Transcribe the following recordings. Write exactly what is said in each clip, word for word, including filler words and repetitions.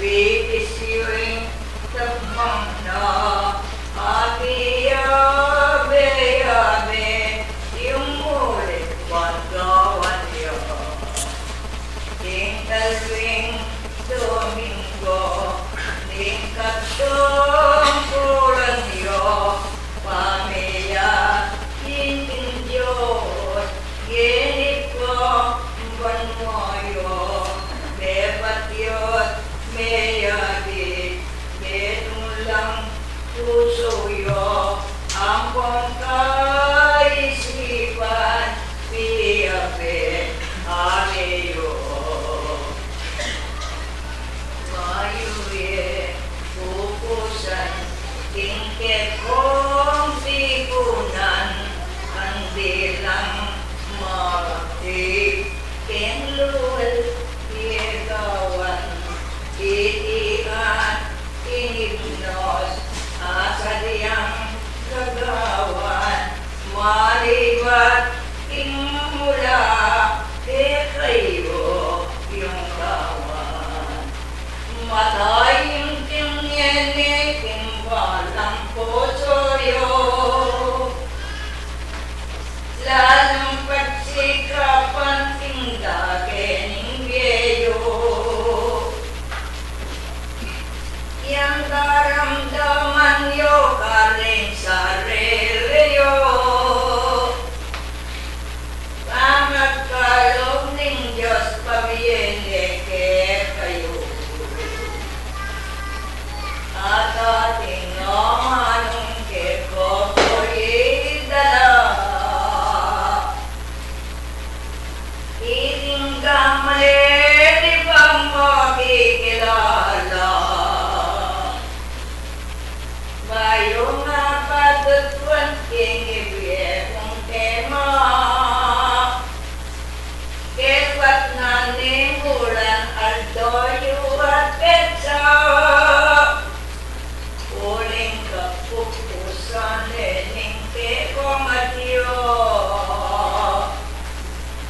Pipisyuing tagmang na, abiyabe-yabe, yung mulit paggawan ya. Ding kalwing Domingo, ding katungkulan yo, pamilya, inting Dios, genip ko, banwa yo, mebat yo't meyari, metung lang pusu yo, ampong kaisipan, piabe, Are yo. Mayuye, pupusan, king kekong pikunan, ang dilang mabakti, king lual, piegawan, itian, king himnos, asadyang gagawan, malibat king mula, kekayu yung gawan. Matayimtim ngeni king balang pusu yo, lalung pagsikapan king dake ning bie yu. Yang daramdaman yo karing sarili yo, pamagkalub ning Dios pabie ne kekayu. At ating amanung kekong puri dala, iting gamale di bang makikilala. Bayu nga patutuan king ibie kung tema, ketbat na ning bulan, aldo yu at petsa, uling kapupusan ne ning kekong atiu.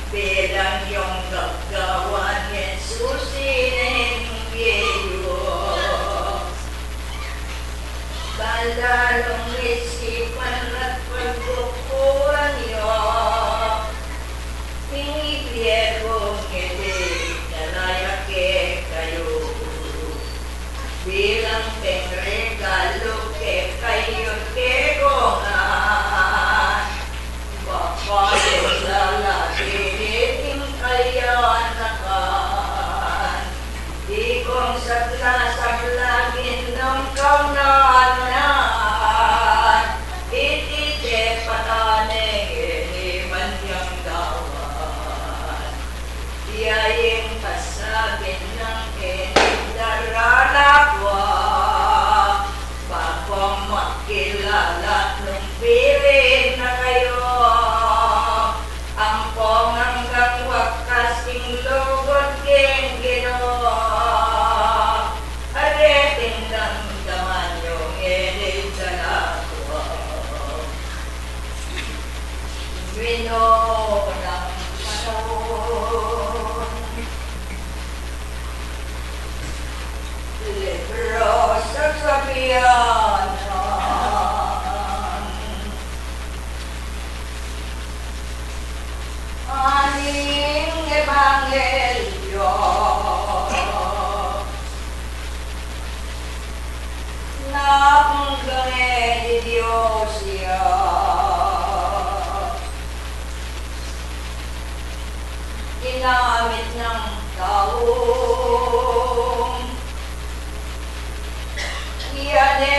Bilang yung gagawan ning susi ning bie yu, ban lalung isipan at pagbukuan yo ing ibie kung ngeni, dala ya kekayu. Bilang pengregalu kekayu, kekong ngan, babayu lalaki king kayanakan, ikong sabla-sabla ginung kaunanan, iti de patane ngeni man yang gawan. Iya ing pasabi nang keni darala kwa, bakung makilala nung pili na kayu, ampong anggang wakas ing lugud king Ginu. Areting damdaman yu ngeni dala kwa. Minunang panaun, libro sa kapianan, aning ebanghelyo, napanggang e di Dios ya, ginamit nang taung iya ne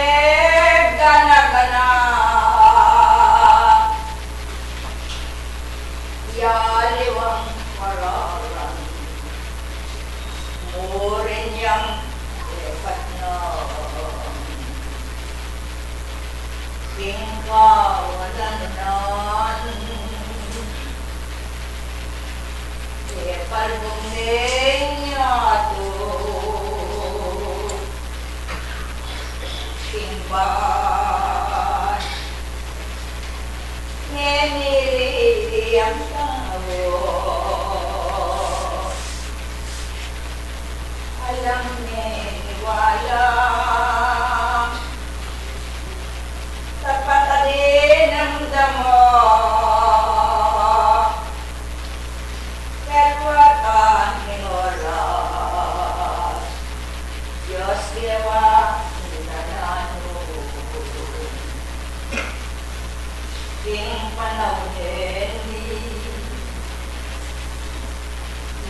King panaun ini,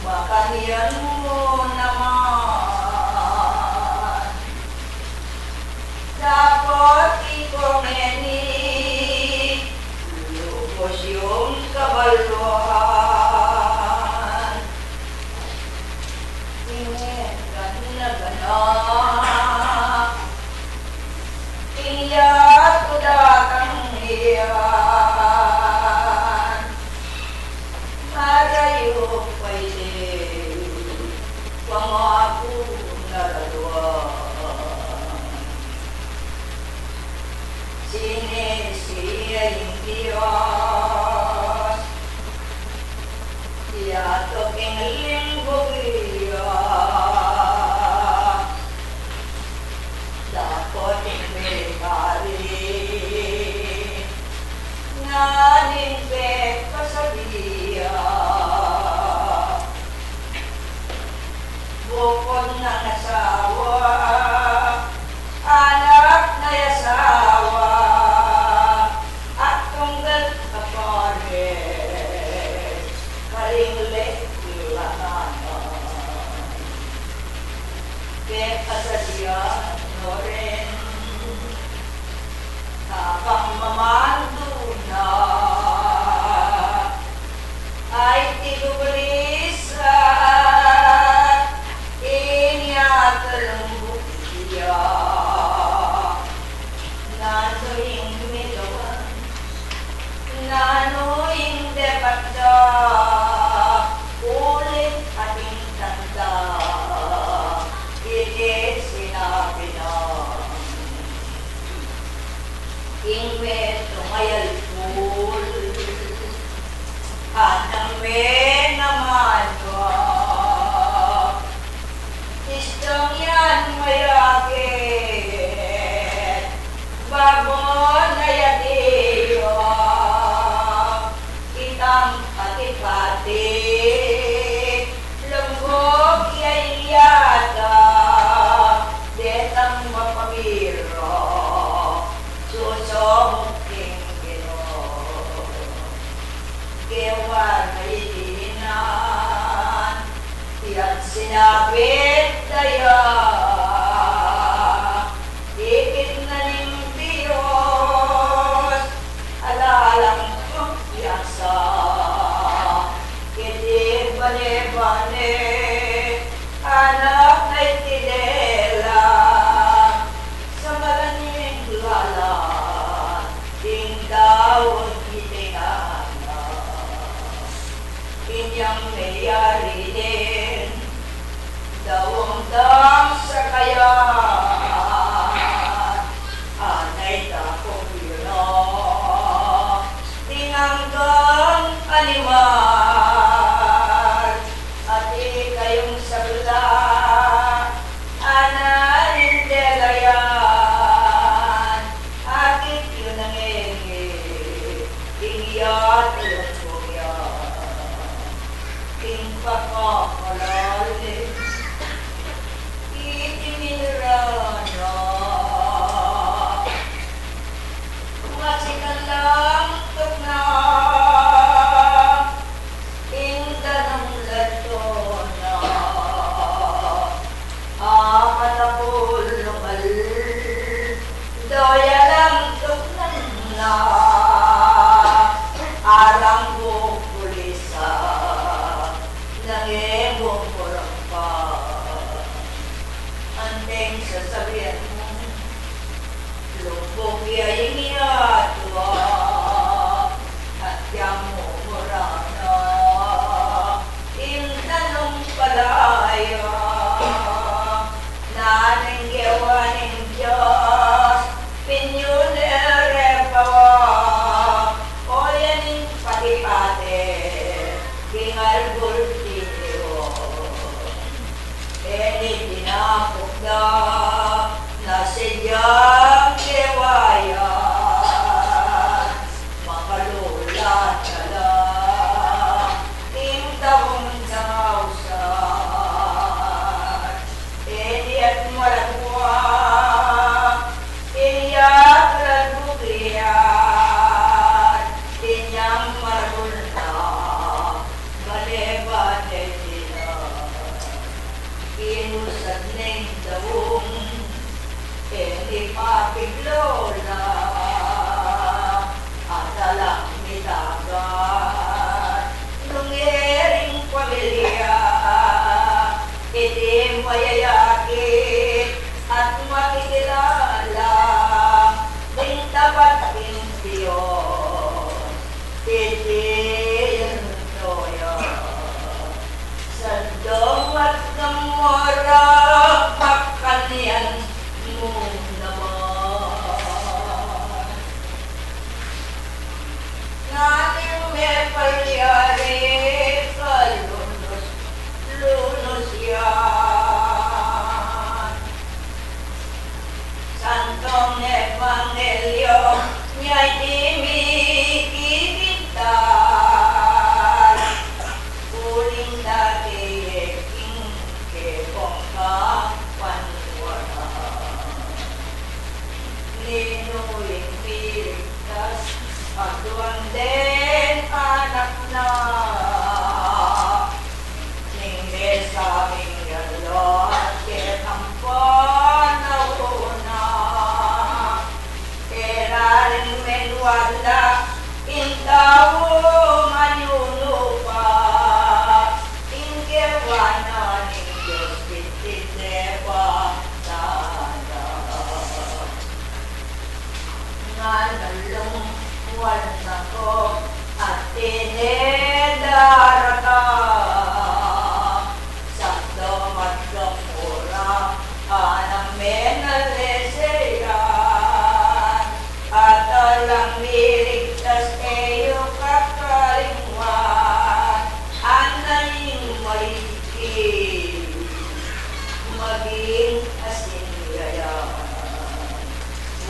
makanyan mu naman. Dapot ika ngeni, lubus yung kabaluan. Ing e ka nagana, ing yatu datang yan. Marayu pa iti pamaku na raduan. Sinisiya ing Dios, yatu king linggu ya, dapot ing militari, nanu ing pekasabian? Bukun nang asawa, anak na asawa, at tunggal a pare, karing lekla na. Pekasabian no rin, kabang mamandu na, ay tigubulis, inya talung bukya. Nanu ing milawan, nanu ing depat da, uling ating tanda, iti sinabi na. Ing metung a yalpul, anang me naman wa. Istung yan mayakit, babo na yadiwa. Itang pati-pati, lungkuk ya ing yata, detang mapamira, susubuk king Ginu. Kewan a itinan, yang sinabit da ya, ikit na ning Dios, ala lang kumpiyansa, keti bane-bane, anak na iti lelang, sa malanting lalan, ing daun iti ngana. Inyang meyari din, daun dang sakayan, anay da ku pira, ding anggang animal, at ikayung sabla, anay ing delayan, akit yu na ngeni, ing yatu yung kuya. Ing pagkakalalim, iti minrana. Masikan lang tukna, ing danum ladona. Apat a puluh, doya lang tuknang na, arang bukulisa, nang e bukurampa. Anteng sasabian mu, lumbuk ya ing yatu, at yang mumura na ing danumpalaya, nanu ing gewa ning Dios, pinyule re pa wa, o yan ing pati-pati, king albul tiniwan. E ni dinapuk da, na sadyang gewa ya. Daratang, santo magkamura, anang menaleseyan, at alang mirigtas e yu kakalingwan, anang maligid, maging asin ya yan.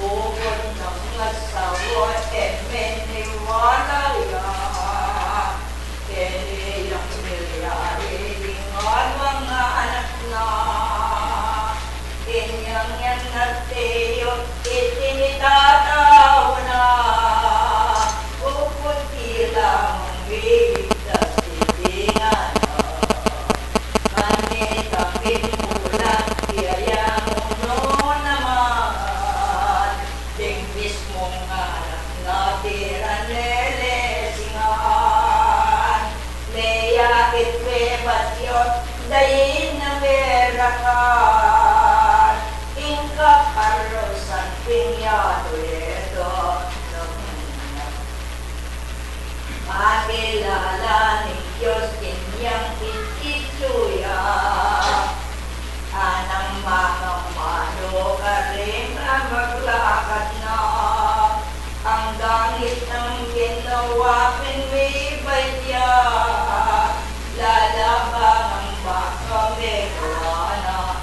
Bukun nang asawa e meniwala ya. Keni yang milyari ing adwang anak na. Inyang yan na tiyu, iti mitataw na. Bukun tila mamitas iti ngana. Manitang pintulan, iya yang unu naman. Ding mismung anak na tiran lelesingan, meyakit mebatyot, dain na merakan, ing kaparusan pin yatu yeto. Makilala ning Dios inyang ititu ya. Anang mangamanu karin a maglakat na, anggang itang ginawa pin mibait ya, lalabang ang baka megawa na.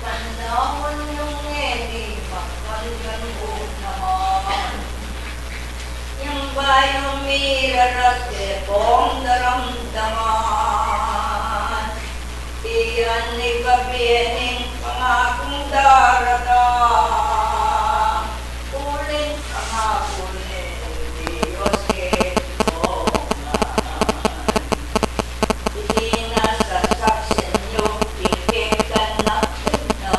Panaun nung ngeni, makanyan mu naman. Yang bayu miraras de pong daramdaman. Iyan ni kabining pangakung daratang. Uling pangakung Dios e pongan. Iti na sasaksin yu, ing kekang anak na.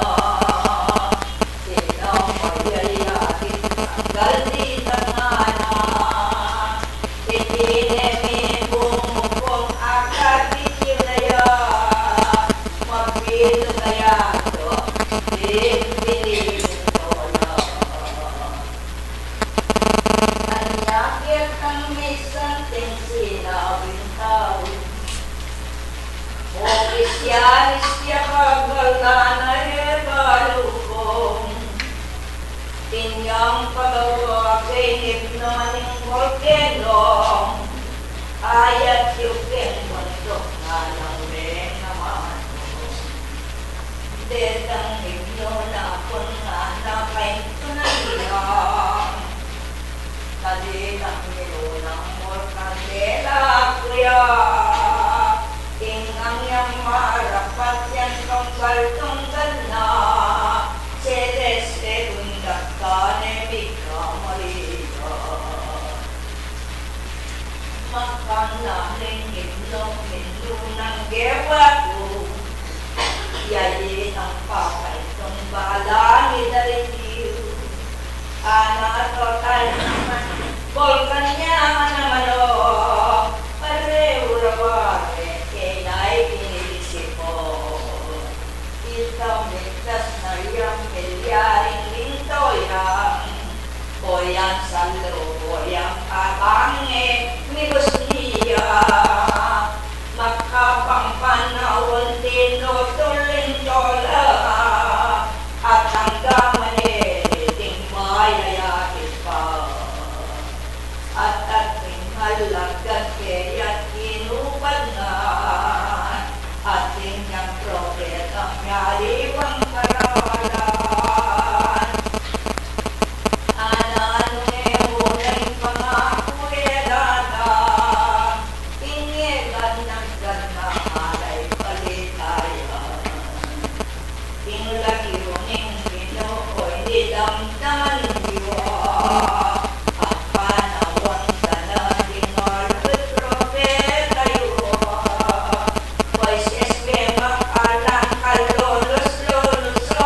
Sino mayayakit tanggal di tangana. Iti ne mibumukung akakit yu na ya. Mapilu kaya to, di piniling tola. Anya ketang misan ding sinabing tau, opisyalis ya kagala na e balu kung inyang pagawa king ibnu ning bolkeno, ayat yu king bunduk nganang mengaman. Detang ibnu na pun ngana paintunan ya. Kadi nang milu nang murkandela kuya. Ing yang marapat yang tunggal-tunggal na. Celeste undang kane Bikira Maria. Makang na ning ibnu, ibnu nang gewa ku. Yayi nang papa itong balang idalitiu. Ana total naman, bolkan ya naman o. Pare urawa, e, kaya inisip ko. Ita mitas na yang milyaring linto yang. Boyang salu, boyang abang e, mibus niya. Makabang panaun tinutul linto la. At anggang manili ding mayayakit pa. At ating halagan kaya tinupad na, ating yang propetang yari wang karalan. Ananu ne mu na ing pangaku e dada, ing e ganang ganang alay balita ya. Ing lagyu ning Ginu oy, idamdaman yu. At panawan sana ding alpit propeta yu. Moises, mema alang kalulus-lulus o.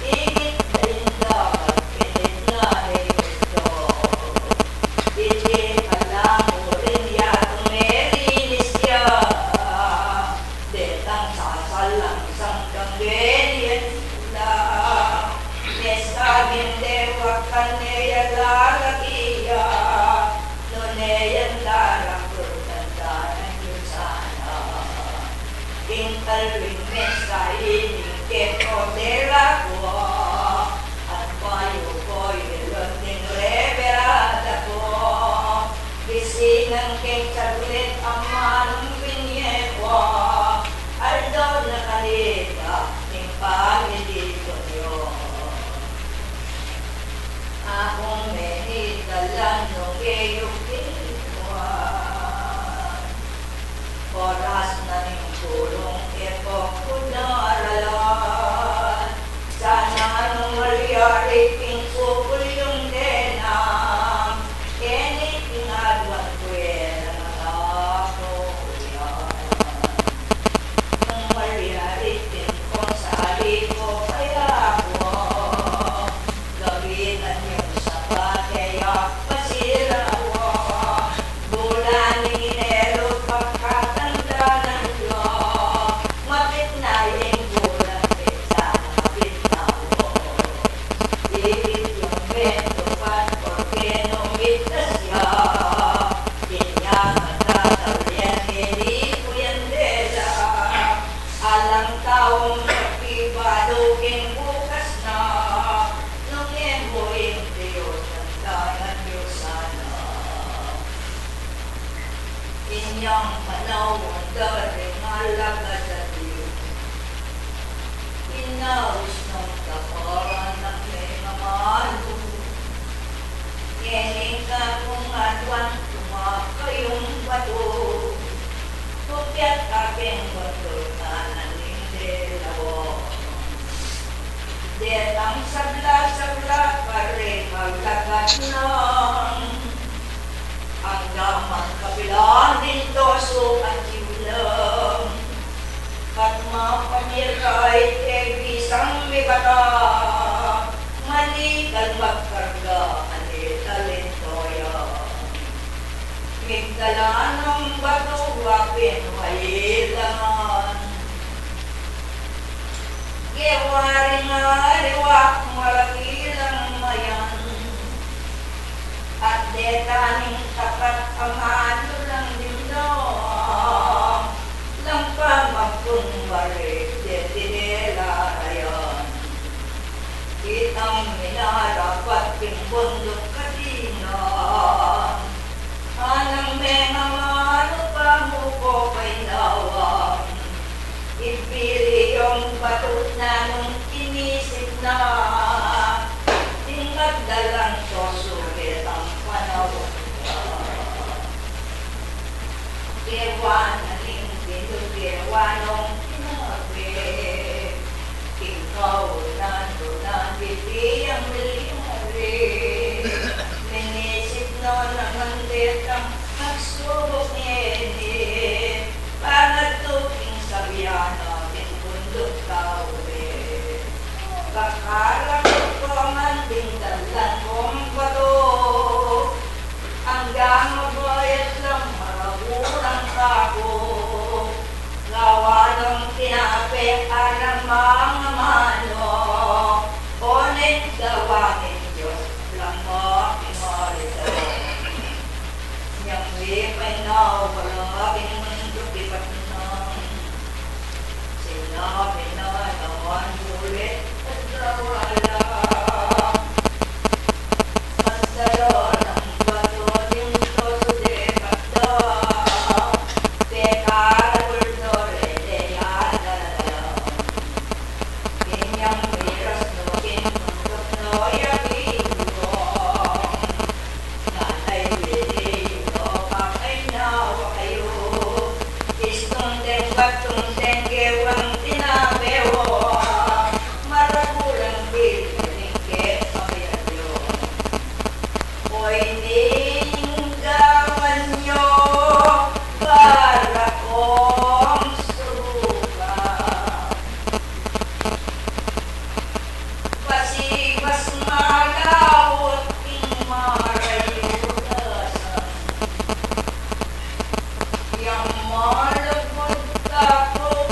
Ikit na ing dapat pinit na ni Kristo. Iti alang uling yatu merinis ya. Detang sasalang sangkang geni at sula. Mesa Ing alwin mensahe ning kekotera ku, at bayu ku ilun ning reberada ku, gisingan keng saglit amanung binye ku, aldo na kanita ning pamilitun yu. Akung menitalan nung keyung kinuan. Oras na ning bulung e ku ku daralan. Sana nung malyari king sukul yung tenang, keni king aduan ku e na mataku yan. Nung malyari king konsali ku kaya ku, gabitan yung sapat e ya masira ku. Bula ning inelu pagkatandanan yu, mapit na ing bulan, pit na, mapit na ku. Ibit yung bentu pat, porke numit na sya. Inya matataulian, e di ku yan dela. Alang taung makibalu king bukas na, nung e mu ing tiyutandanan yu sana. Inyang panaun da ring alagad a Dios, inaus nang taparan nang mengamanu. Ngening kakung aduan tumakayung batu, kukyat aking batu tanan ning delawa. Detang sabla-sabla karing alagad nang anggang mangkapilan ning tosu at yulang. At mapamiray e bisang mibata, malikal magkarga, ani talento ya. Migdala nang batu, apin mayilangan. Gewa ring aliwa, malaki lang mayan. At deta ning tapat a manulang dimdam, lampa magkumbalik deti dela rayan. Itang minarapat king bunduk katina, anang mengamanu pa mu ku painawan. Ibili yung batu na nung inisip na, ding magdalang tosu ketang panaun. Kewan aning bindu, kewan nung tinape. Ikaw, nanu na, bibiang milyari. Minisip no naman detang magsubuk ngeni. Panagtuking sabian na, king bunduk tauli. Kakarakut ku man ding dalan kung batu. Anggang mabayat lang maragulang kaku. Gawa nung tinape alang mangamanu, oneng gawa ning Dios lang makimarito. Nyang mipay na wala king mundu ibat nang sinabi na naman ulit at gawa lang. Oy, ning gawan yu para kung subukan. Pasiwas malaut ing marayudasan. Yang malagud kaku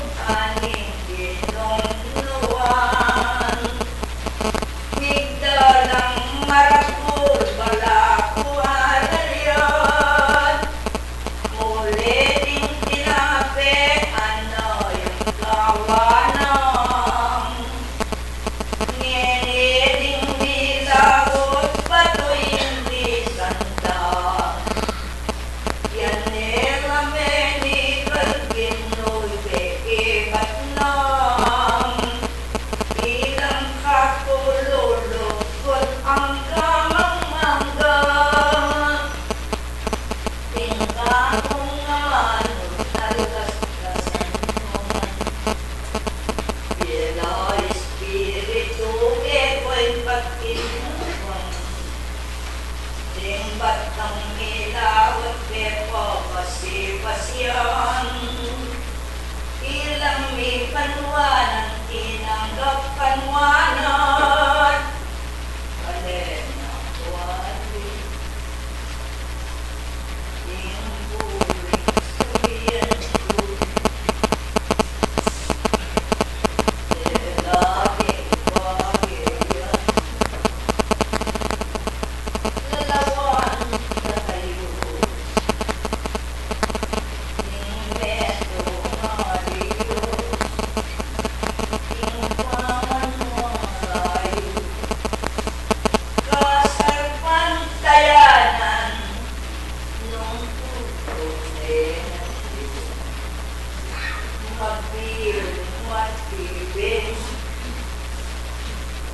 Ilmat ibin,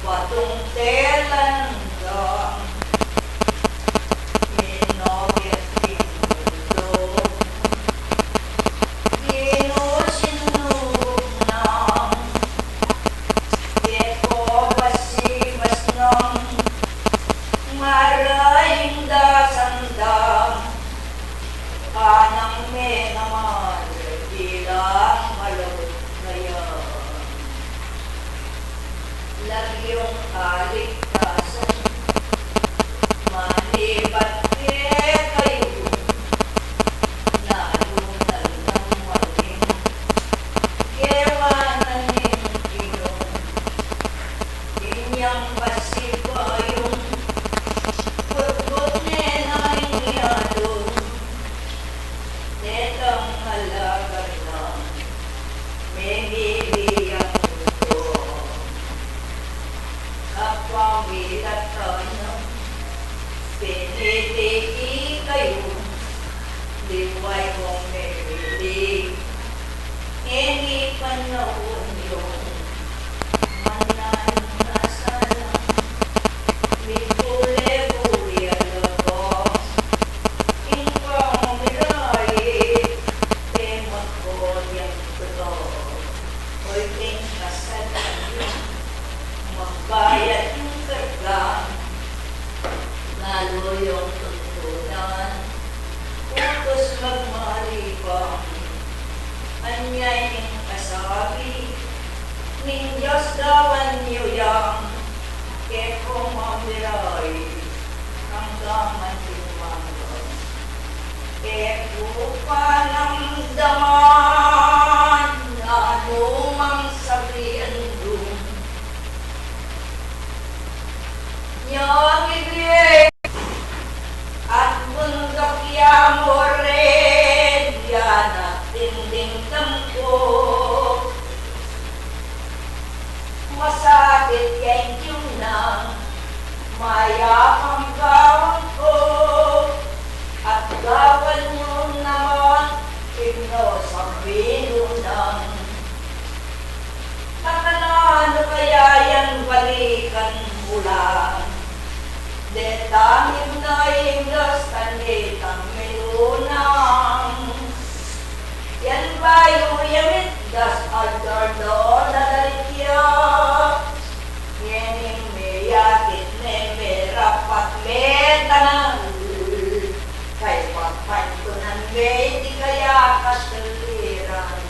batung telan dang, minogit ing ulo. Ginu sinubuk nang, e ko basi mas nang, maraing dasan dang, anang me naman, bilang malabut na yan. Lagyung kaligtasan, manibat kekayu, nalunan nang maling, gewa na ning Ginung, inyang pasibayung, butbut ne na ing yatu, detang alagad na, memili yang mundo. Kapamilatan na, pinili ikayu, liway kung memili, ngeni panaun yu, mananu na sana, mibule-bule a laba, ing pamirai, e magkot yang tutu. Oy, king kasalan yu, magbayad ing karga, lalu yung tuntunan, utus magmalipang. Anya ing kasabi ning Dios, gawan yu yang, kekong mamirai, anggang anting manggang. E ku panamdaman, nanu mang sabian dun, nyang ibie at bundok ya mu rin, yan at dinding dampo. Masakit ya ing tiyan na, mayap ang gawan ku, at gawan yu naman, ing no sabian nang, nakananu kaya yang balikan mu lang? Detang ibnai ing Dios, tanitang milunang. Yan bayu ya mitdas aldo-aldo na dalit ya. Ngening meyakit ne, merapat, metanal, kaybat pantunan me iti kaya kasaliran.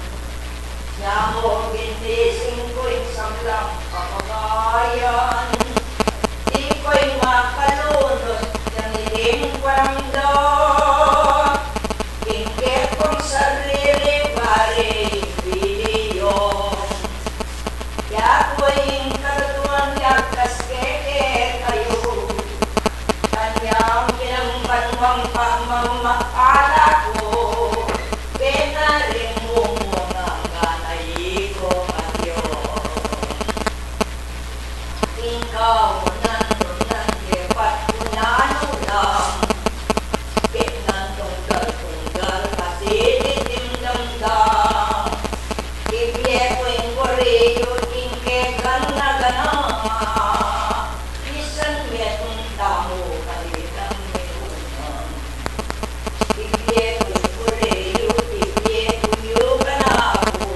Nyamu ginising ku ing sablang kapagayan, di ku ing makalunus yang iting panamda. Ing kekong sarili bari ing video. Yaku ing katutuan yakas kekayu. Kanyang pinambanwang pamamapala ku, pena ring mumunang gana iko, Dios. Ing kaunan-unan, depat ku nanu lang, keknan tunggal-tunggal, kasi didim damdam. Ibie ku ing buri yu, ing kekang gana-gana. Misan metung tamu, kalitang metung. Ibie ku ing buri yu, ibie ku yu kanaku.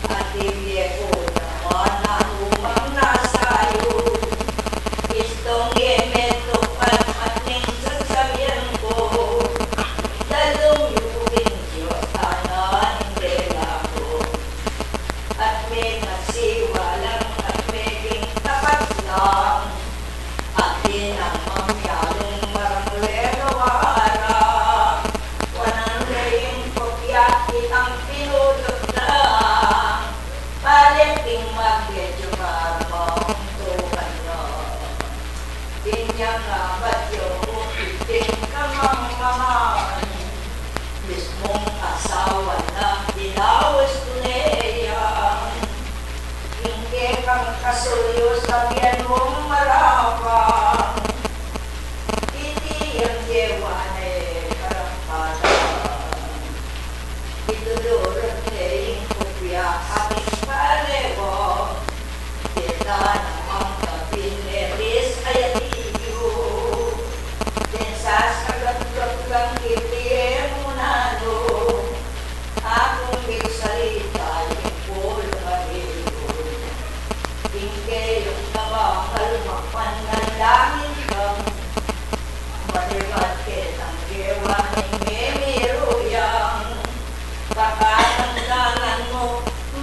At ibie ku naman nanu mang nasa yu. Istung e metukan at ning sasabian ku, dalung yu ing Dios, tanan ing dela ku. At mekasakit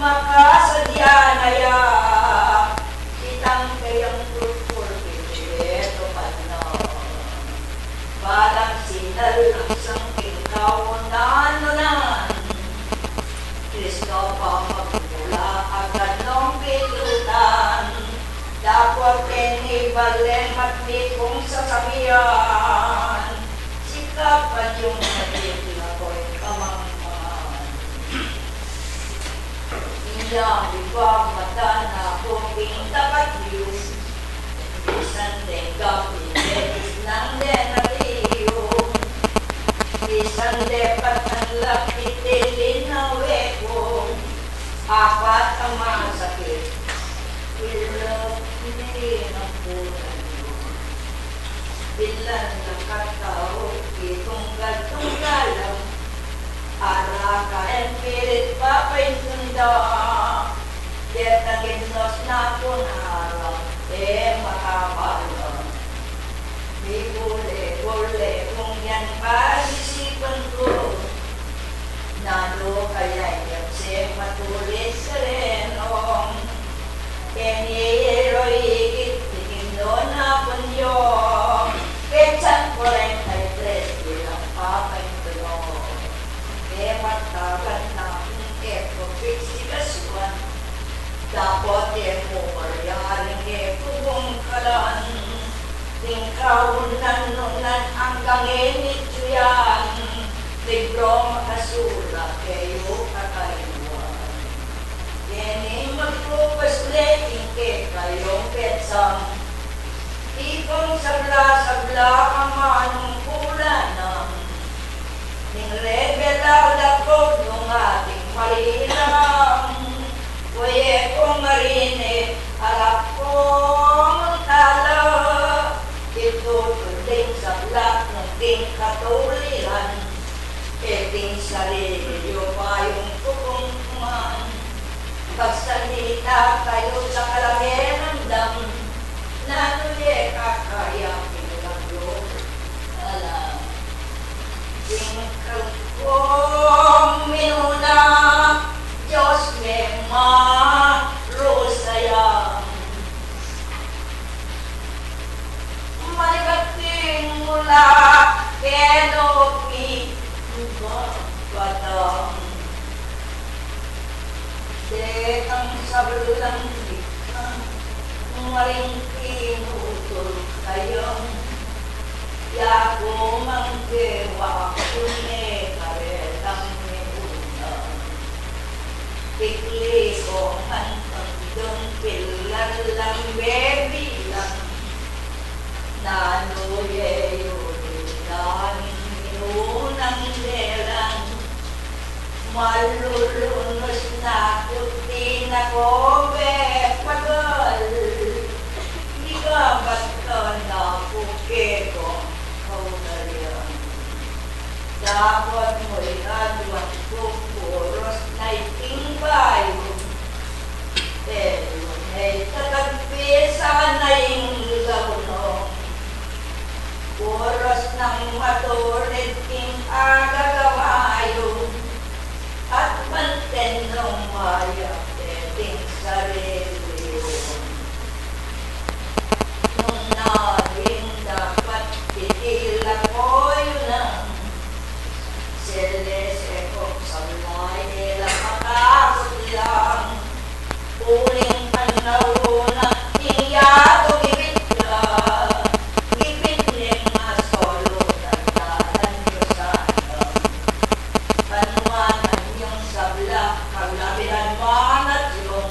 Makasadya na ya, itang kayang tutpul, pipilit o panon. Balang sinalang sangking kaunan-unan, Kristo pamagmula at anong pilutan, dapot ini bale mat mi pung sasabian, sikapan yung sakit na ko'y kamangmangan. Inyang iba mata na ko ping tapat yu, bisan deng gapi, betis nang deng atiu, bisan depat ang lakit, ilinawe ko, apat ang masakit, ilog, hindi ng bulan. Bilang nakatau, itunggal-tunggalan, ara ka empirit papaintunda, detang gimnos na pun ara, e makabala. Mibule-bule kung yan pag-isipan ko, nanu kaya yang se matulid sa renong. Keni iro ikit tikim no na punyo. Kechan forty-three bilang papaintulong. E matagan na kung e ko pigsikasuan. Dapot e ko maryaring e ko bungkalan. Ding kaunan-unan anggang e mityu yan. Libro makasulat keyu kakayuan. Keni magpupas le ing kekayung petsang. Tipung sabla-sabla ang manungkulan nang. Ning rebel a lapog nung ating marilang. Kuye kung marinig, alap kung tala. Itutuling sabla nung ting katuliran. Eting sarili yu payung kukumkuman. Pagsalita kayu sa kalanginan dam, nanu ye kakaya pinulang yu? Ala, tingkal kung minuna, Diyos me ma, Rosaya. Malibat king mula, keno mi, Batang. Detang sablang dikang, maring pinutul kayang, yaku mangkewa kune karetang miunang. Tikli ko man pagdung pilalang bebilang. Nanu ye yu dinan minunang delang. Malulunus na ku, di na ko bepagal. Di ka ba't ka na ku kekong kaugalian? Dapot mu ikaduan ku puros na iting bayu. Pero ne tatagpi sana ing launong. Puros nang matulid king agagawa yu. At manten nung mayap deting sarili yu. Nung naging dapat titila ko yu nang Selese kong sablay, e la matakut lang. Uling panaun na, ing yatu gipit la. Gipit ning masolu, tandanan yu sana. Panuanan yung sabla, paglabihan manat yung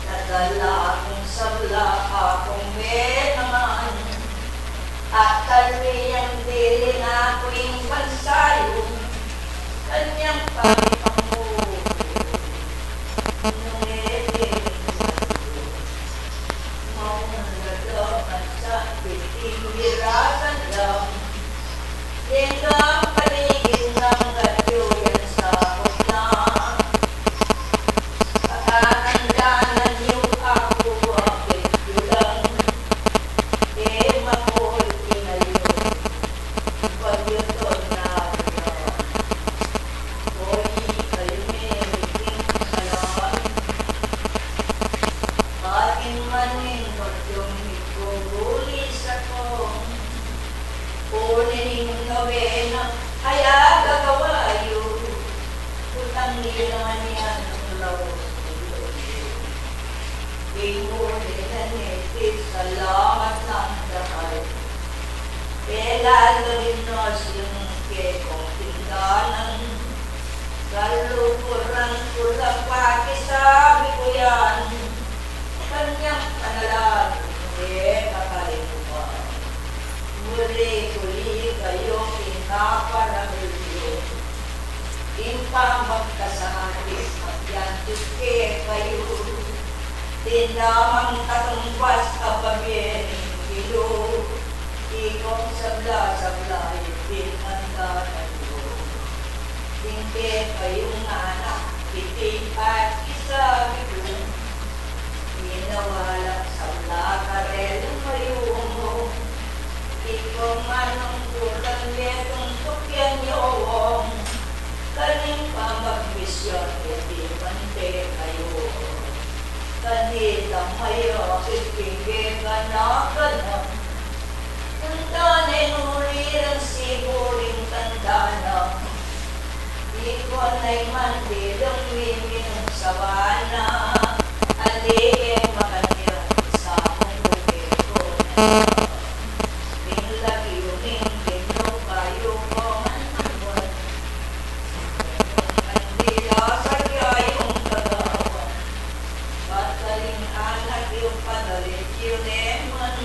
Nadala kung sabla akung menaman, at talwi yang dili na ku ing bansa yu, kanyang pagpamuli. Nung e dili na ku, maunlad a bansa, biting birasan lang, Deng paligid nang katyu yan sa kutna. Patatandanan yu aku, apit yu lang. E makul kinayu, pag yu tornado na Ing damang katumbas a babie ning Ginu, ikong sabla-sabla ing pinantanan mu. Ing kekayung anak, iti at isabi ku, ing walang sabla kareng lumayu mu. Ikong manungkulan, metung tukyan yu, kaning pamagbisyu, iti man te kayu. Kanita mayo, ikike gana-gana. Tanda ne nuri rang sibu ring tanda na. Ikong naiman di lang miminung sabana. Ali e makanyan sa mung bukit ko na. Ing lagi uming ginung kayu ko man manuan. Ing kandila sa kayung kagawan. Bataling anak yu padalit yu ne man.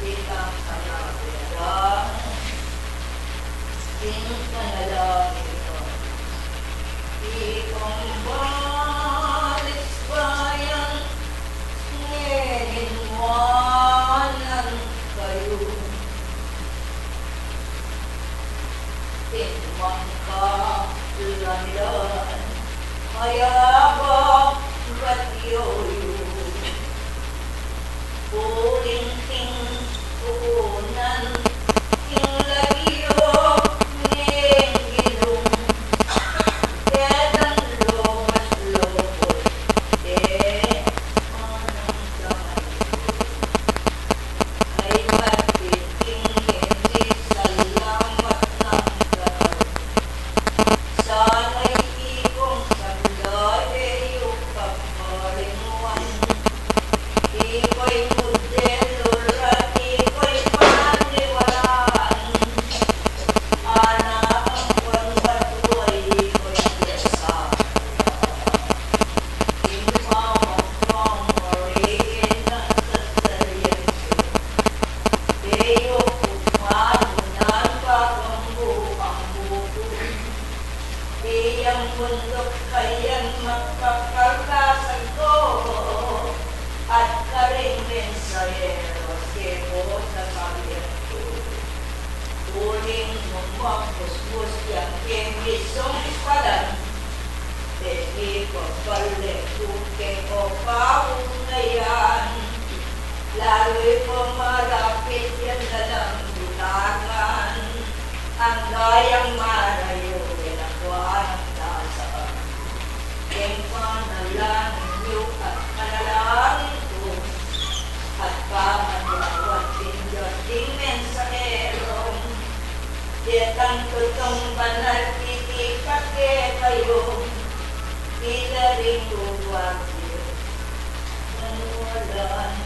Ikang kalabiran. Ing panalangin ko. Ikong balikbayan, ngening wanan kayu. Ing mangka lamilan, mayabang batiyoyu. Uling king kunan, king lagyu, ning ilung, ketan lobat lobot, e manang kamayu. Ay pati king indi salamat nang ganaw. Sana ikong sabla e yu kapalimuan. Iko'y modelo ra, iko'y paniwalaan. Ana ang pangbatua, iko'y piyasala. Ing pamagpamariin at sasalian yu. E yu ku panunan pakambu-ambu ku. Iyang bunduk kayan magpakalkasag ko, at karing mensaheros ke ko sa kabiat ku. Uling mung magmusmus yang ke misong palan, e yu ku pale ku ke ko paungayan. Lalu ku marapit yang dalam bitagan. Angga yang marayu, yan ang kuwan ang dasal. Ing panalangin yu at panalangin ku, at pamanyawad king Dios ding mensahero, detang tutung banal titipat kekayu, ila ring guardia, manualan.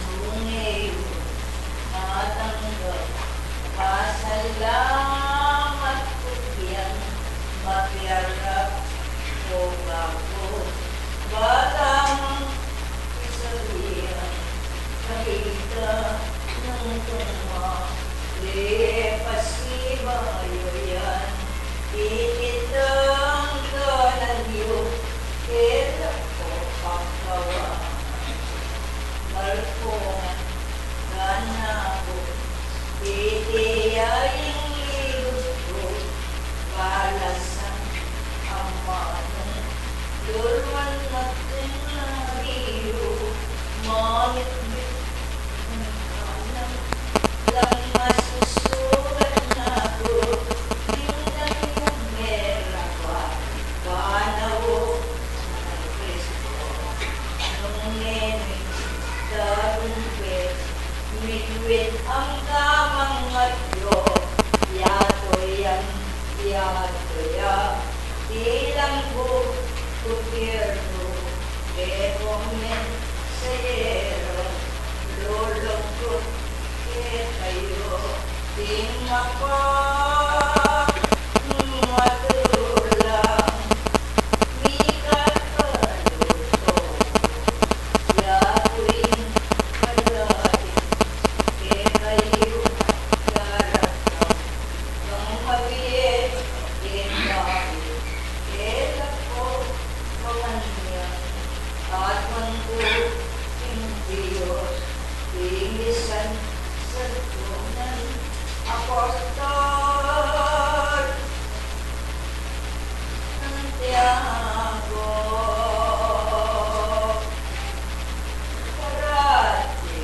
Nung e yu matanggap, pasalamat ku yan, makiarap ko babo, bata mang isabi yan, nakita nang tuma, le pasibayu yan, ititang kanan yu, kela ko pagkawa. Marko man, gana ku, iti ya ing ligud ku, balu Ing mapagmatulang mikatpaluto, yaku ing kadaing kekayu, yaratang kang mabiye, ing bayu kelaku, kamanyan at mangku ing Dios, ing misan sa tunay apostol Santiago. Parati.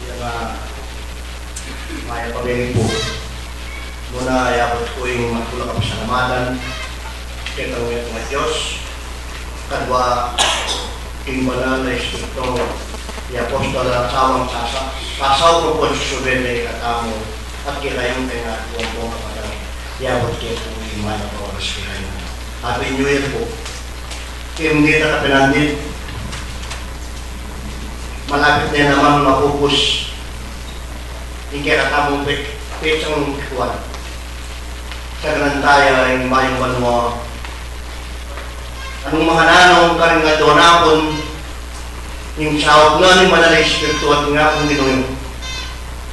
Iya nga, mayap a mengibuk. Muna, yaput ku ing makulak a pasalamatan kekang Ginung Dios, kadwa king banal a Espiritu, i apostol a sawang sasa-, sasaup ampon susubebe katamu, at kekayu, keng ampong kapatad, yaput ke pu ing mayap a oras kekayu. Happy New Year pu. Kim dita kapinandit, malapit ne naman mapupus ing kekatamung pe-, petsang kuwan. Sa ganantaya ing bayung banua, anung makananu karing aldo na pun, ing saup na ning Banal a Espiritu at ning Apung Ginu,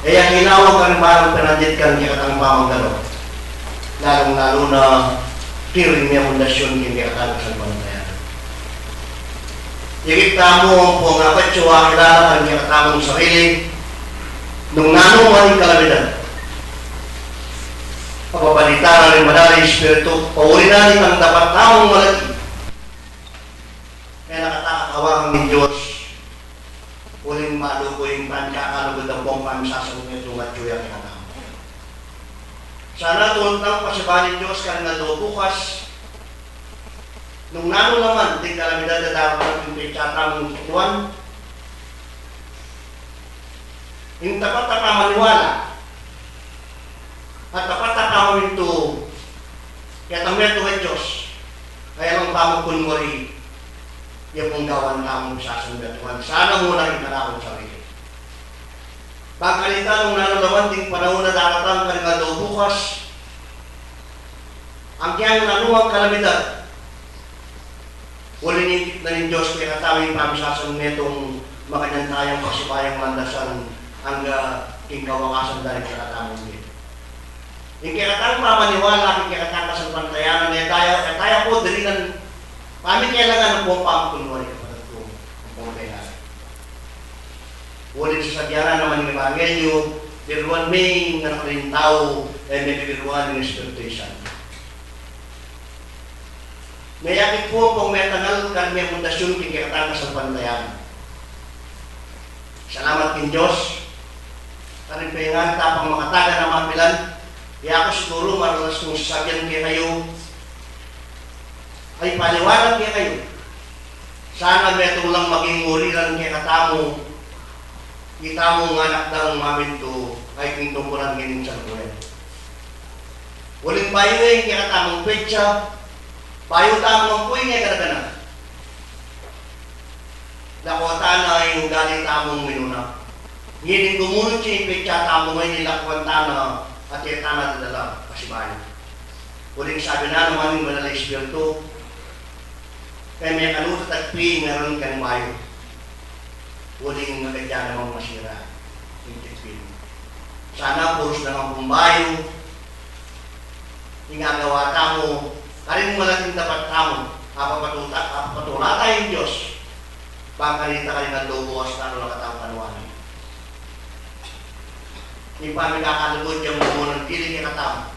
e ya kinawag karing balang pinandit karing kekatang pamagdalo, lalung-lalu na king mefundasyon king kekatang kasalpantayanan. Ikit tamu ampong apat yu akilala king kekatamung sarili, nung nanu man ing kalamidad, papabalita na ning Banal a Espiritu, pauli na ning dapat tamung malati. Kaya nakatakawa ning Dios, uling malu ku ing pangkakalugud ampong pamisasabi ning tunga yu ya kekatamu. Sana tulung pasibayu ning Dios karing aldo bukas, nung nanu naman ding kalamidad a darating king petsa tamung kuwan, ing tapat a pamaniwala at tapat a pamamintu keta metung a Dios, kaya mang pamagkunwari, ya pung gawan tamung sasabi at Tuhan, sana mu na rin kanakung sarili. Pagkalita nung nanu naman ding panaun a daratang karing aldo bukas, anggang nanu mang kalamidad, uling ikit na ning Dios kekatamu ing pamisasan metung makanyan tayang pasibayung landasan angga king kawakasan da ring kekatamung bie. Ing kekatang pamaniwala, ing kekatang kasalpantayanan, e taya, e taya pu dirinan pamikelangan ampong pamagkunwari, kapatad ku, ampong penari. Uling sasabian na naman ning ebanghelyu, biruan me ing Anak ning Tau, e me biruan ing Espiritu Santo. Meyakit pu ampong metangal karing mefundasyun king kekatang kasalpantayanan. Salamat king Dios karing pengaral tang makatagan a mapilan. E ku siguru maralas kung sasabian kekayu, ay paliwanag kekayu. Sana metung lang maging uri la kekatamu, itamu ngan anak dang mamintu, ay king tungkulan king salpulan. Uling bayu ing kekatamung petsa, bayu tamu mang puy ing kanaganaka. Lakuan tana ing ugali tamung minuna. Ngening gumunung ing petsa tamu ngeni, lakuan tana at e tana dadala pasibayu. Uling sabi na naman ning Banal a Espiritu, kaya mekanu tatagpi ing ngaran karing bayu. Uling agad ya namang masira ing tagpi. Sana purus na ngan pung bayu ing agawa tamu karing malating dapat tamu, apapatuta, apapatula taya ing Dios. Bang kanita karing aldo bukas, nanu la katamu kanuan. Ing pamikakalugud yang bumunang tili kekatamu.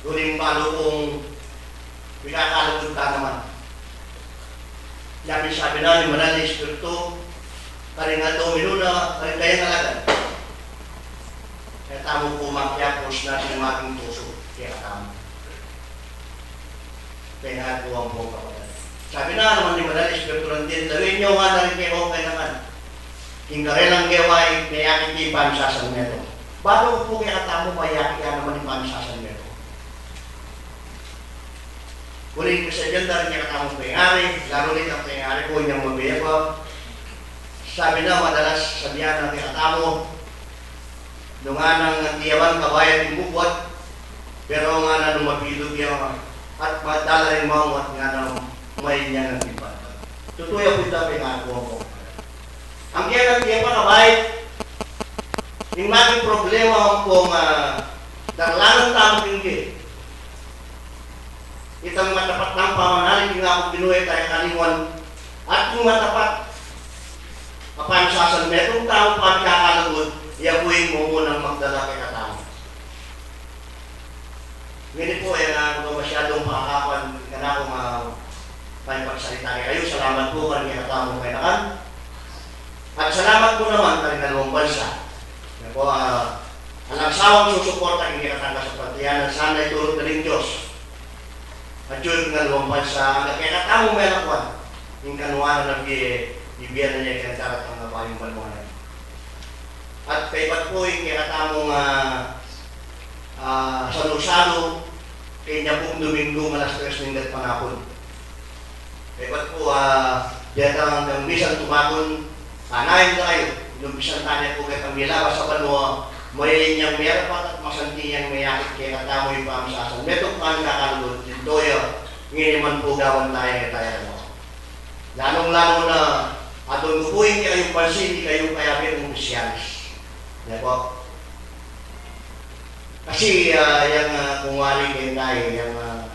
Uling balu kung mikakalugud ta naman. Nya pin sabi na ning Banal a Espiritu, karing aldo minuna, karing kayang alagad, kaya tamu pu makiapus na ning maging pusu kekatamu. Pengaral ku ampong kapatad. Sabi na naman ning Banal a Espiritu, lawen yu ngana ring kekong kayanakan, king karelang gewa meyakit ya ing pamisasan metung. Balu ku pu kekatamu, mayakit ya naman ing pamisasan metung. Uling kasabian da ring kekatamung pengari, lalu na itang pengari ku inyang mabie pa. Sabi na, madalas sabian na ning kekatamu, nung nganang tiyaman kabayat ing bubwat, pero nganang nung mabilug ya, at madala ring maungat, nganang main ya ing bubwat. Tutu ya pu ita, pengari ku ampong. Anggang tiyaman kabayat, ing maging problema ampong, ah, darlanan tamu king bie. Itang matapat nang pamanali king Apung Ginu e taya kalinguan, at ing matapat a pamisasan metung tamung pamikakalugud, ya pu ing mumunang magdala kekatamu. Ngeni pu, e na ku masyadung pakakapan ing kanakung, ah, pamipagsalita kekayu. Salamat pu karing kekatamung kayanakan. At salamat pu naman karing aliwang bansa. Yan pu, ah, alang sawang susuporta king kekatang kasalpantayanan, sana iturut na ning Dios at yu king aliwang bansa, angga kekatamung melakuan ing kanuanan a bie, bibie na ne king daratang a bayung banua na. At kaybat pu ing kekatamung, ah, ah, salu-salu, Kenya pung Domingo, alas tres ning gatpanapun. Kaya pu, ah, deta ngan kang bisan tumagun, anayan da kayu, inumpisan tane pu keta milabas a banua, mayaling yang miyarapat at masanting yang miyakit kekatamu ing pamisasan. Metung pang kakalugud, ing toya, ngeni man pu gawan taya, kaya taya, no? Lalung-lalu na, aduan ku pu ing kayung pansin, ing kayung kayabe kung Kristiyanos. Ne pu? Kasi, ah, yang, ah, kung wari keng tamu, yang, ah,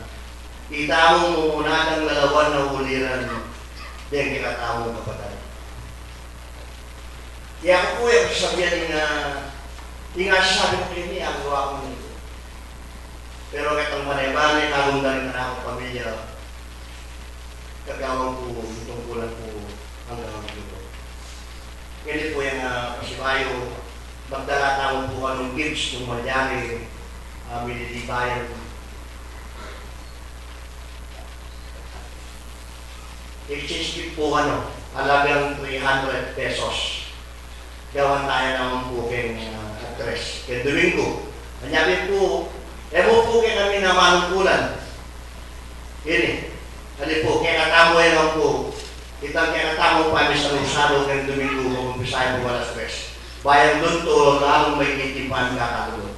itamu mu muna dang lalawan a uliran, deng kekatamung kapatad. Kaya ku pu, yang sasabian ning, ah, ing sasabi ku keni, agawa ku ne. Pero ketang bane-bane, kagum da ring kanakung pamilya, gagawan ku ing tungkulan ku anggang anggang. Ngeni pu yang, ah, pasibayu, magdala tamu pu kanung gifts nung malyari, ah, minidibayan. Exchange gift pu, ano, alagang three hundred pesos. Gawan taya naman pu keng, ah, address. Keng Domingo. Anya pu, e mu pu kekami na manungkulan. Ini, ali pu, kekatamu e naman pu. Itang kekatamu pamisalu-salu keng Domingo, mag-umpisa ya pu alas tres. Bayang dun to, lalung maikit ing pamikakaludu.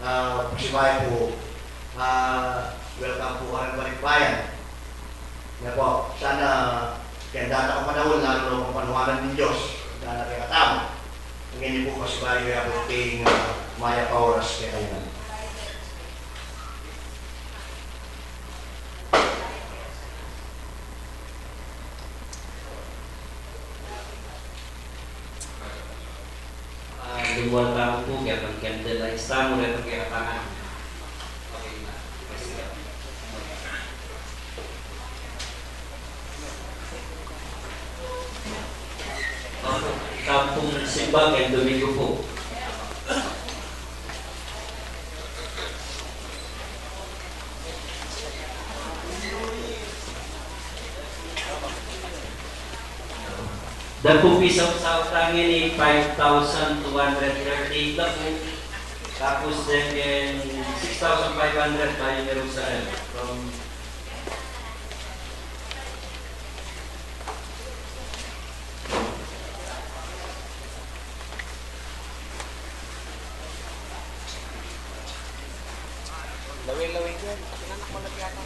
Ah, pasibayu pu, ah, welcome pu karing balikbayan. Ne pu, sana keng darating a panaun, lalu na pu ing panuanan ning Dios, dana kekatamu. Ngeni pu pasibayu ya pu king, ah, mayap a oras kekayu ngan. Ah, lumual tamu pu, kaya pang candle lights tamu, kaya pang kaya tangan. Okay na. Tamu pung simba keng Domingo pu. Dapung pisawsaw tang ini, five thousand two hundred thirty-eight la pu. Tapus deng six thousand five hundred Bayan Jerusalem. From Lawin-lawin yan. Pinanak mo na yata.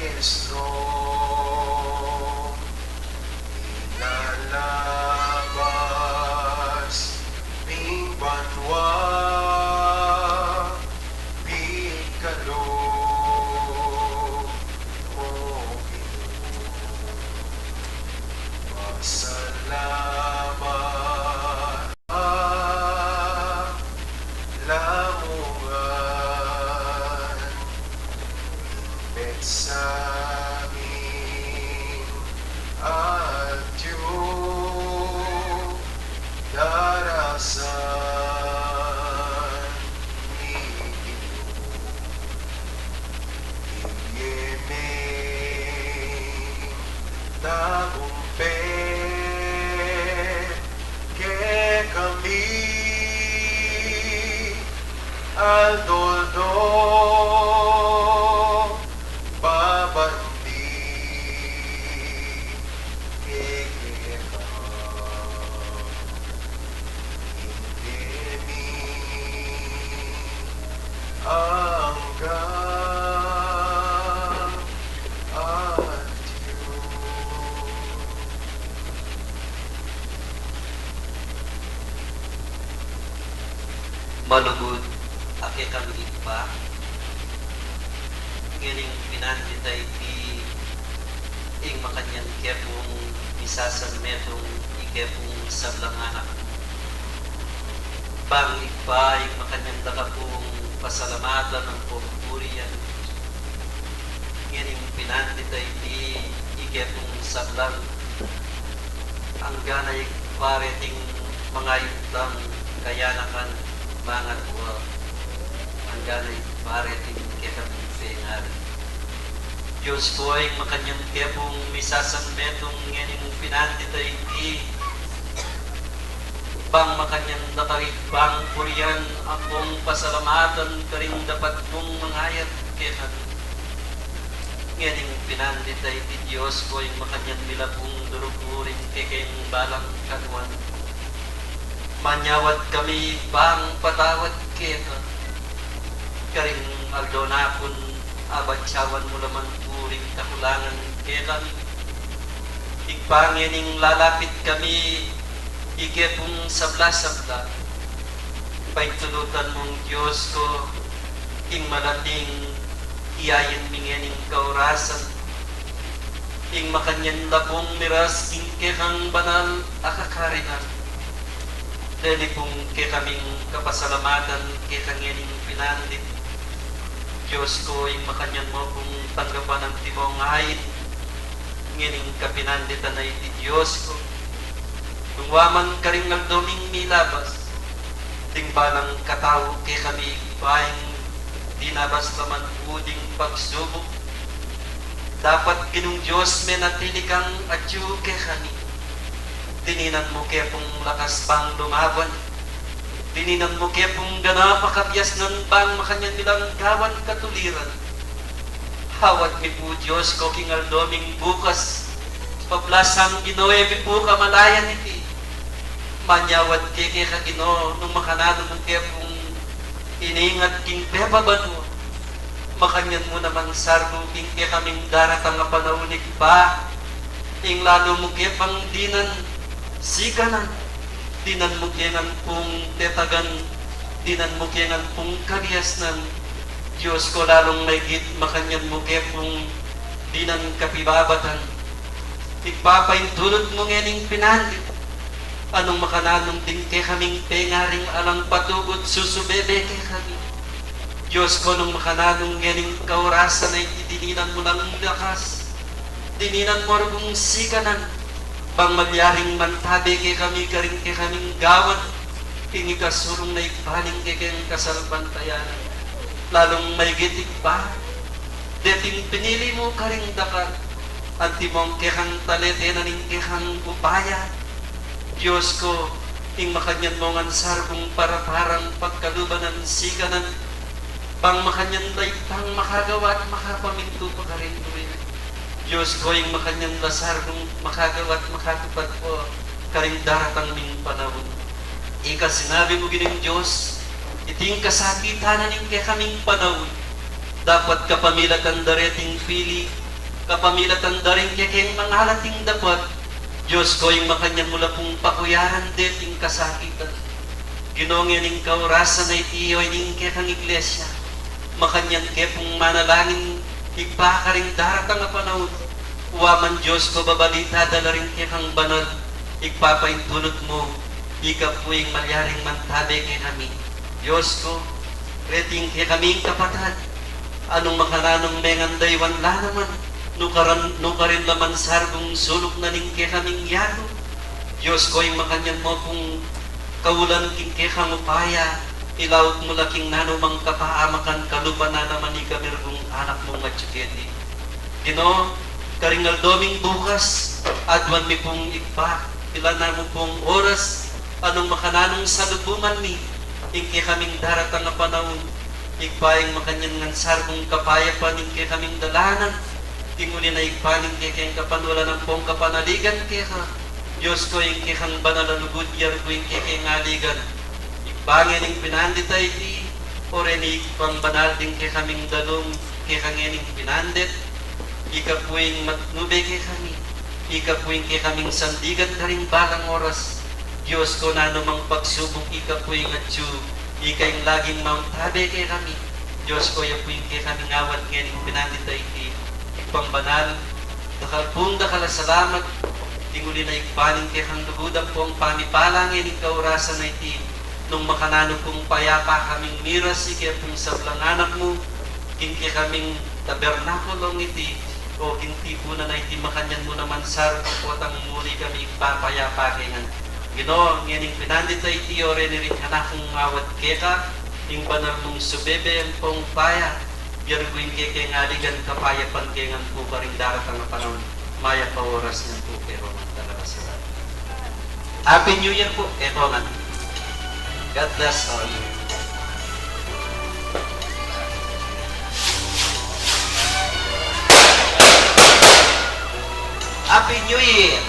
Kristo, ilalabas ning banua ing kalub mu, Ginu. Pasalamat, lamungan, mesa ming atyu, darasan mi Ginu. Ibie ming tagumpe kekami, aldo-aldo babandi keka. Ibie mi anggang atyu. Malugud a kekami Ibpa, ngening pinandit a iti ing makanyan kepung misasanmetung i kepung sablang anak mu. Bang Ibpa, ing makanyan da ka pung pasalamatan ampong purian, ngening pinandit a iti i kepung sablang angga na Ibpa reting mangayup tang kayanakan mangatua, angga na Ibpa reting kekaming pengari. Dios ku, ing makanyan kepung misasanmetung ngening pinandit a iti, bang makanyan da ka Ibpang purian ampong pasalamatan karing dapat mung mangayap kekami. Ngening pinandit a iti, Dios ku, ing makanyan mi la pung durugu ring kekeng balang kanuan. Manyawad kami Ibpang patawad keka. Karing aldo na pun, abatyawan mu la man pu ring kakulangan kekami. Ibpa, ngening lalapit kami i kepung sabla-sabla, paintulutan mung Dios ku, ing malating iyayen mi ngening kaurasan, ing makanyan da pung miras king kekang banal a kakarinan. Deni pung kekaming kapasalamatan keka ngening pinandit, Dios ku, ing makanyan mu pung tanggapan antimong ain ngening kapinanditan a iti, Dios ku. Nung wa man karing aldo ming milabas, ding balang katau kekami, Ibpa, ing dinabas la man pu ding pagsubuk, dapat Ginung Dios menatili kang atyu kekami. Dininan mu ke pung lakas bang lumaban. Dininan mu ke pung ganap a kabiasnan bang makanyan mi lang gawan katuliran. Awad mi pu, Dios ku, king aldo ming bukas, pablasang Ginu, e mi pu kamalayan iti. Manyawad ke keka, Ginu, nung makananu mu ke pung iningat king pepabanua. Makanyan mu namang sarbu king kekaming daratang a panaun, Ibpa, ing lalu mu ke pang dinan sikanan, dinan mu ke ngan pung tetagan, dinan mu ke ngan pung kabiasnan. Dios ku, lalung maigit, makanyan mu ke pung dinan kapibabatan. Ibpa, paintulud mu ngening pinandit a nung makananu mu ding kekaming pengaring alang patugut, susubebe kekami. Dios ku, nung makananu mu ngening kaurasan a iti, dininan mu lang lakas, dininan mu ruging sikanan, bang malyaring mantabe kekami karing kekaming gawan king ikasulung na Ibpa ning kekeng kasalpantayanan. Lalung maigit, Ibpa, deting pinili mu karing dakal, antimong kekang talete na ning kekang upaya. Dios ku, ing makanyan mu ngan sarbung para-parang pagkaluban nang sikanan, bang makanyan da Ibpang makagawa at makapamintu pa karin. Dios ku, ing makanyan da sarbung makagawa at makatupad pu karing daratang ming panaun. Ika sinabi mu, Ginung Dios, iting kasakitan na ning kekaming panaun, dapat kapamilatan da reting pili, kapamilatan da ring kekeng mangalat ing dapat, Dios ko, ing makanyan mu la pung pakuyaran deting kasakitan. Ginu, ngening kaurasan a iti o ining kekang iglesia, makanyan ke pung manalangin, Ibpa, karing daratang a panaun, wa man, Dios ko, babalita da la ring kekang banal, Ibpa, paintulud mu, ika pu ing malyaring mantabe kekami. Dios ko, reting kekaming kapatad, anung makananung mengandaywan la naman, nukaran, nukarin la man sargun suluk na ning kekaming yatu. Dios ko, ing makanyan mu pung kaulan king kekang upaya, ilaut mu la king nanumang kapaamakan kalupa na naman ika mirung anak mung atyu keti. Ginu, karing aldo ming bukas, aduan mi pung Ibpa, pilan namu pung oras, anung makananung salubungan mi, ing kekaming daratang a panaun, Ibpa, ing makanyan ngan sargun kapayapan ing kekaming dalanan, king uli na Ibpa ning kekeng kapanwalan ampong kapanaligan keka, Dios ko, ing kekang banal a lugud, yargu ing kekeng aligan. Ibpa, ngening pinandit a iti, o reni pang banal ding kekaming dalum, keka ngening pinandit, ika pu ing matnube kekami, ika pu ing kekaming sandigan karing balang oras. Dios ko, nanumang pagsubuk, ika pu ing atyu, ika ing laging mantabe kekami. Dios ko, ya pu ing kekaming awat ngening pinandit a iti, Ibpang banal, dakal pung dakal a salamat, king uli na Ibpa ning kekang lugud ampong pamipala ngening kaurasan a iti, nung makananu pung payapa kaming miras ike pung sablang anak mu, king kekaming tabernakulong iti, o king tipunan a iti, makanyan mu naman sarun potang muli kami ipapayapa ke ngan. Ginu, ngening pinandit a iti, o reni ring anak mung awat keka, ing banal mung subebe ampong upaya, yargu ing kekeng aligan, kapayapan ke ngan pu karing daratang a panaun, mayap a oras ngan pu keko ngan talaga sila. Happy New Year pu keko ngan. God bless all. Happy New Year!